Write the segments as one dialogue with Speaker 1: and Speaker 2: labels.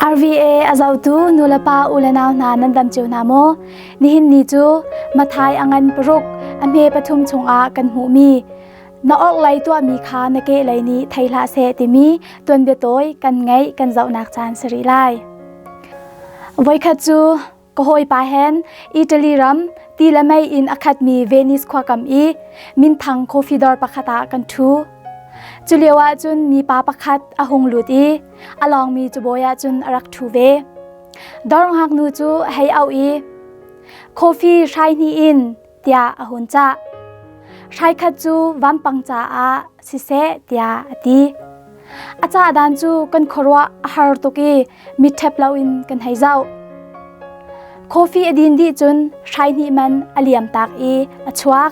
Speaker 1: RVA a zohtu nulepa u le nau hna nan dam cio hna maw? Nihin ni cu Mathai a ngan paruk a hme pathum chungah kan hmuhmi na orhlei tuahmi kha na kehlei nih thei hlah seh timi tuanbia tawi kan ngaih kan zohnak caan si rih lai. Voikhat cu Ka hawipa hen Italy ram ti le mei in a khatmi Venice khua kam i minthang coffee dawr pakhat ah kan ṭhu. Cu lio ah cun mipa pakhat a hung lut i a lawngmi cabawi ah cun a rak ṭhu ve. Dawr ngaknu cu a hei auh i coffee hrai hnih in tiah a hun cah. Hrai khat cu vampang caah siseh tiah a ti. A cah dan cu kan khuaruah a har tuk i mitṭhep loin kan hei zoh. Coffee a din dih cun hrai hnih man a liam tak i a chuak.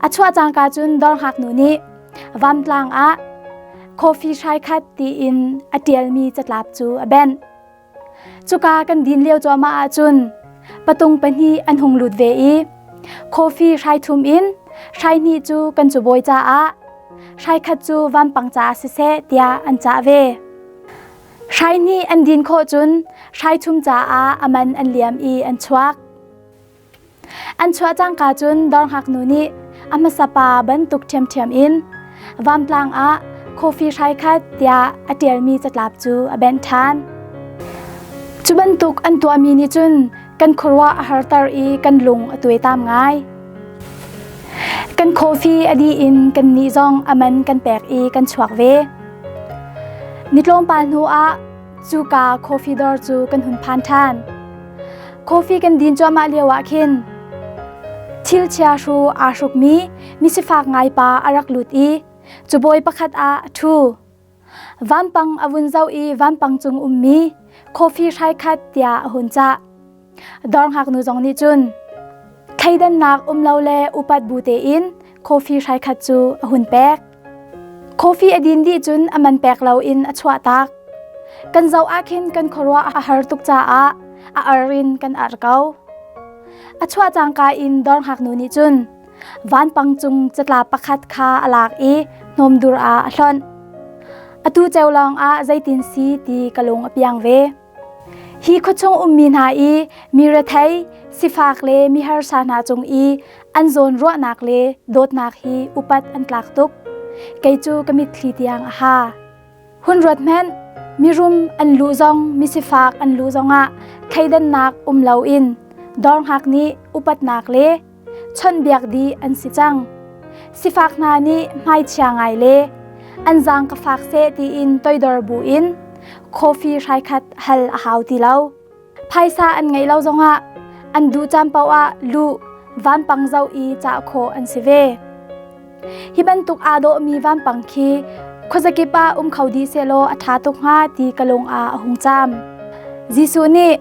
Speaker 1: A chuah cangka cun dawr ngaknu nih vamtlang ah coffee hrai khat tiin a ṭialmi catlap cu a benh. Cuka kan din lio cuahmah ahcun patung pahnih an hung lut ve i coffee hrai thum in hrai hnih cu kan cubawi caah hrai khat cu vampang caah siseh tiah an cah ve. Hrai hnih an din khawh cun hrai thum caah a man an liam i an chuak. An chuah cangka cun dawr ngaknu nih a hmasa pa bantuk ṭhiamṭhiam in vamtlang ah coffee hrai khat tiah a ṭialmi catlap cu a benh ṭhan. Cu bantuk an tuahmi nih cun kan khuaruah a harter i kan lung a tuaitam ngai. Kan coffee a dih in kannih zong a man kan pek i kan chuak ve. Ni tlawmpal hnu ah cuka coffee dawr cu kan hun phan ṭhan. Coffee kan din cuahmah lio ah khin thil chiahru aa hrukmi misifak ngai pa a rak lut i cubawi pakhat ah a ṭhu. Vampang a vun zoh i vampang cung ummi coffee hrai khat tiah a hun cah. Dawr ngaknu zong nih cun thleidannak um lo le upat bu tein coffee hrai khat cu a hun pek. Coffee a din dih cun a man pek loin a chuah tak. Kan zoh ah khin kan khuaruah a har tuk caah a ar in kan ar ko. A chuah cangka in dawr ngaknu nih cun vanpang cung catlap pakhat kha a lak i hnawmdur ah a hlonh. Atu ceu lawng ah zeitin si ti ka lung a piang ve. Hi khuachung ummi hna i mi rethei, sifak le miharsa hna cung i an zawn ruahnak le dawtnak hi upat an tlak tuk. Kei cu ka mitthli tiang a ha. Hun ruat hmanh, mirum an luh zong misifak an luh zongah thleidannak um loin dawr hngak nih upatnak le chawnhbiak dih an si cang. Sifak hna nih hmaichia ngai le an zaang ka fak seh tiin toidor buin coffee hrai khat hal a hau ti lo. Phaisa an ngeih lo zongah an duh caan paoh ah luh vampang zoh i cah khawh an si ve. Hi bantuk aa dawhmi vampang khi khuazakip ah um kho dih sehlaw a ṭha tuk hnga ti ka lung ah a hung caam. Jesuh nih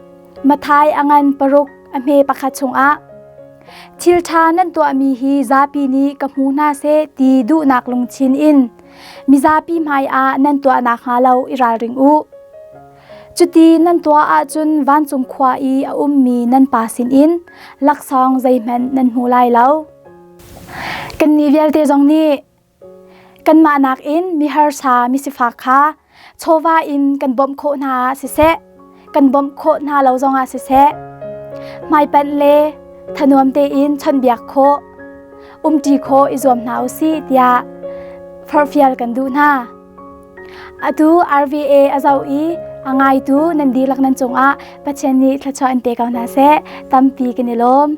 Speaker 1: Mathai a ngan paruk a hme pakhat chungah thil ṭha nan tuahmi hi zapi nih ka hmu hna seh ti duhnak lungthin in mizapi hmaiah nan tuah nakhnga lo i ralring u. Cuti nan tuah ahcun vancung khua i a ummi nan Pa sinin laksawng zeihmanh nan hmu lai lo. Kannih vialte zong nih Kanmah nakin miharsa misifak kha chawva in kan bawmh khawh hna ah siseh, kan bawmh khawh hna lo zongah siseh, hmaipanh le thanuam tein chawnhbiak khawh, umṭi khawh i zuam hna u sih tiah forhfial kan duh hna. Atu RVA a zoh i a ngaitu nan dihlak nan cungah Pathian nih thluachuah in pe ko hna seh. Tampi kan i lawm.